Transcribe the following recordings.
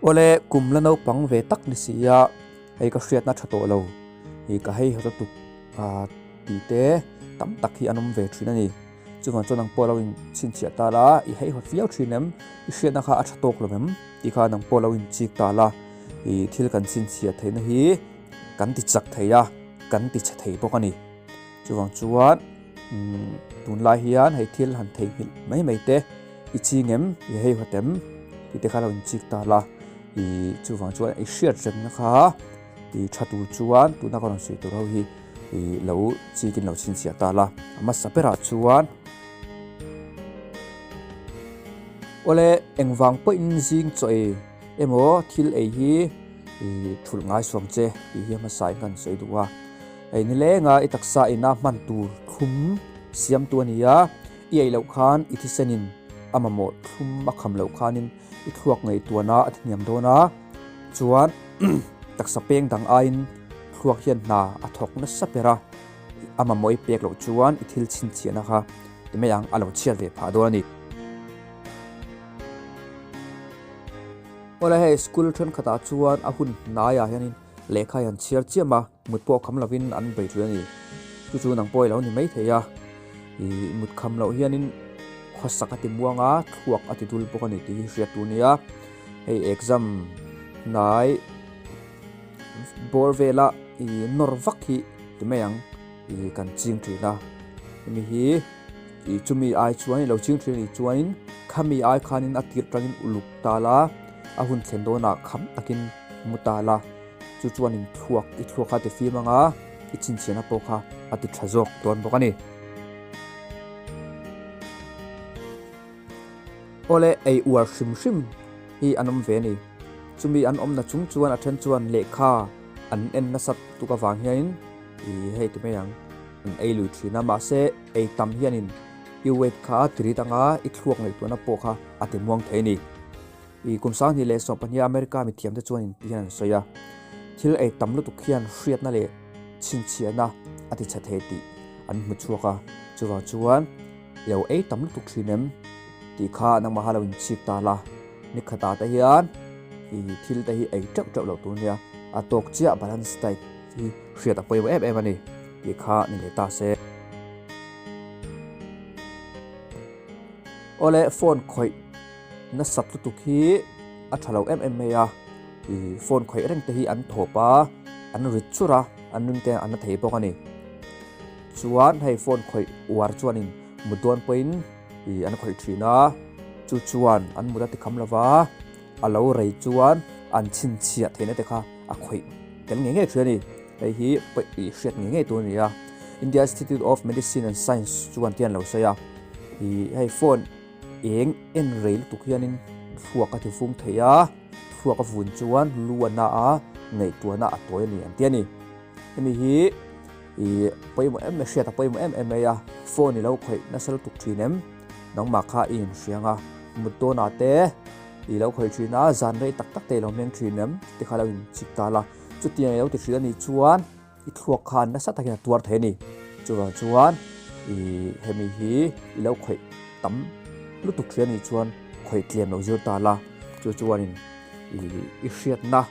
Awle, kum la naupang ve tak ni si a, hei ka hriatna tha tawh lo, ih ka hei hawt lutuk tih te tam tak hi an awm ve thin a ni. Chuvang chuan nang pawh lo inchhinchhiah ta la, i hei hawt viau thin em? I hriatna kha a tha tawk lo em? Tih kha nang pawh lo inchik ta la, ih thil kan chhinchhiah theihna hi kan ti chak thei a, kan ti chhe thei bawk a ni. Chuvang chuan tunlai hian hei thil han theihnghilh mai mai te i ching em i hei hawt em tih te kha lo inchik ta la i chuvang chuan i hriat rengna kha i tha tur chuan tuna ka rawn sawi tur ho hi i lo chikin lo chhinchhiah ta la a hmasa berah chuan awle engvang pawhin zing chaw ei emaw thil ei hi i thulh ngai suam che tih hi a hmasa in ka han sawi duh a. Ei ni lenga i taksa ina hman tur thlum siamtu a ni a, i ei loh khan i thisenin a mamawh thlum a kham loh khanin i thluak ngaihtuahna a thihniam dawn a, chuan taksa peng dang aiin thluak hian hna a thawk nasa ber a, a mamawh i pek loh chuan i thil chhinchhiahna kha ti mai ang a lo chhiat ve phah dawn a ni. Awle hei school thenkhatah chuan a hun hnaiah hianin lehkha hi an chhiar chiam a. Mut pawh kham lovin an bei thin a ni. Chu chu nang pawh i lo ni mai thei a. Ih mut kham loh hianin khawsak a ti muang a, thluak a ti dul bawk a ni tih hi hriat tur a nia. Hei exam hnai bawr vela ih nawr vak hi ti mai ang ih kan ching thin a. Hemi hi ih chumi ai chuan i lo ching thin a nih chuanin khami ai khanin a tir tangin uluk ta la, a hun thlen dawnah kham takin mu ta la. Chu chuanin thluak i thluak kha a ti fim ang a, i chhinchhiahna pawh kha a ti tha zawk dawn bawk a ni. Awle ei uar hrim hrim hi an awm ve a ni. Chumi an awmna chung chuan a then chuan lehkha an en nasat tuk avang hianin i hei ti mai ang an ei lui thin a, mahse ei tam hianin i weight kha a ti rit ang a, i thluak ngaihtuahna pawh kha a ti muang thei a ni. I kum 2012 America mithiamte chuan in ti hian an sawi a, thil ei tam lutuk hian hriatna leh chhinchhiahna a ti chhe thei tih an hmu chhuak a, chuvang chuan i lo ei tam lutuk thin em tih kha nangmah lo inchhik ta la, ni khatah te hian i thil te hi ei teuh teuh loh tur nia, a tawk chiah balance diet hi hriat a pawimawh em em a ni tih kha ni leh ta se. Awle phone khawih. Nasat lutuk hi a tha lo em em mai a, ih phone khawih reng te hi an thawp a, an rit chur a, an ring te an la thei bawk a ni. Chuan hei phone khawih uar chuanin mut dawn pawhin ih an khawih thin a, chu chuan an mut a ti kham lo va, a lo rei chuan an chhinchhiah theihna te kha a khawih tel ngei ngei thin a ni. Hei hi ih hriat ngei ngei tur a ni a, India Institute of Medicine and Science chuan te an lo sawi a, ih hei phone. Eng en rei lutuk hianin thluak a ti fum thei a, thluak a vun chuan lu a na a, ngaihtuahna a tawi a ni an ti a ni. Hemi hi ih pawimawh em hriat a pawimawh em em mai a, phone i lo khawih nasa lutuk thin em? Nangmah kha i inhriang a, mut dawnah te i lo khawih thin a, zan rei tak tak te i lo meng thin em? Ti kha lo inchik ta la, chutiang i lo ti thin a nih chuan I thluak khan nasa takin a tuar thei a ni. Chuvang chuan i hemi hi i lo khawih tam lutuk hria nih chuan khawih tlem lo zir ta la. Chu chuanin i i hriatna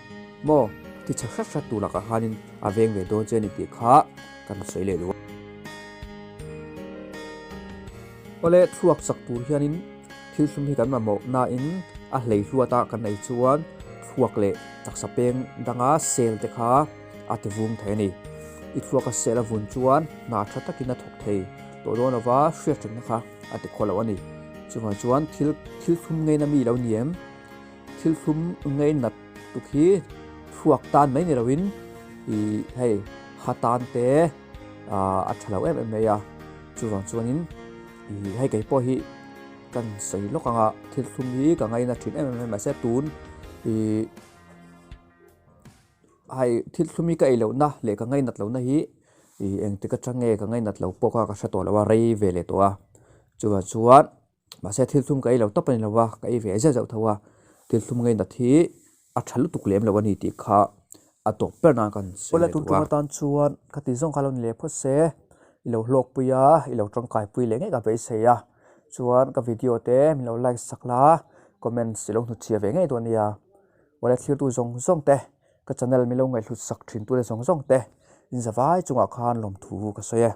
maw ti chhe hret hret tur lakah khanin a veng ve dawn che a ni tih kha kan sawi leh duh a. Awle thluak chak tur hianin thil thlum hi kan mamawh nain a hlei hluata kan ei chuan thluak leh taksa peng danga sel te kha a ti vung thei a ni. I thluak a sel a vun chuan hna tha takin a thawk thei tawh dawn lova hriat ṭhatna kha a ti khaw lo a ni. Chuvang chuan thil thil thlum ngeina mi lo ni em? Thil thlum ngei nat tuk hi thluak tan mai ni loin i hei ha tan te a tha lo em em mai a. Chuvang chuanin i hei kei pawh hi kan sawi lawk anga thil thlum hi ka ngaina thin em em mai mahse tun i Hei thil thlum hi ka ei lohna leh ka ngainat lohna hi ih engtik atang nge ka ngainat loh pawh kha ka hre tawh lo a rei ve leh tawh a chuvang chuan mahse thil thlum ka ei lo tawp a ni lo a ka ei ve zeuh zeuh tho a thil thlum ngainat hi a tha lutuk lem lo a ni tih kha a tawp ber nan kan sawi leh duh a. Tum atan chuan ka ti zawng kha lo ni leh phawt se i lo hlawk pui a i lo tangkai pui leh ngei ka beisei a chuan ka video te min lo like sak la comments i lo hnutchhiah ve ngei dawn nia. Awle thlirtu zawng zawng te, ka channel min lo ngaihhlut sak thin tute zawng zawng te, in zavai chungah khan lawmthu ka sawi e.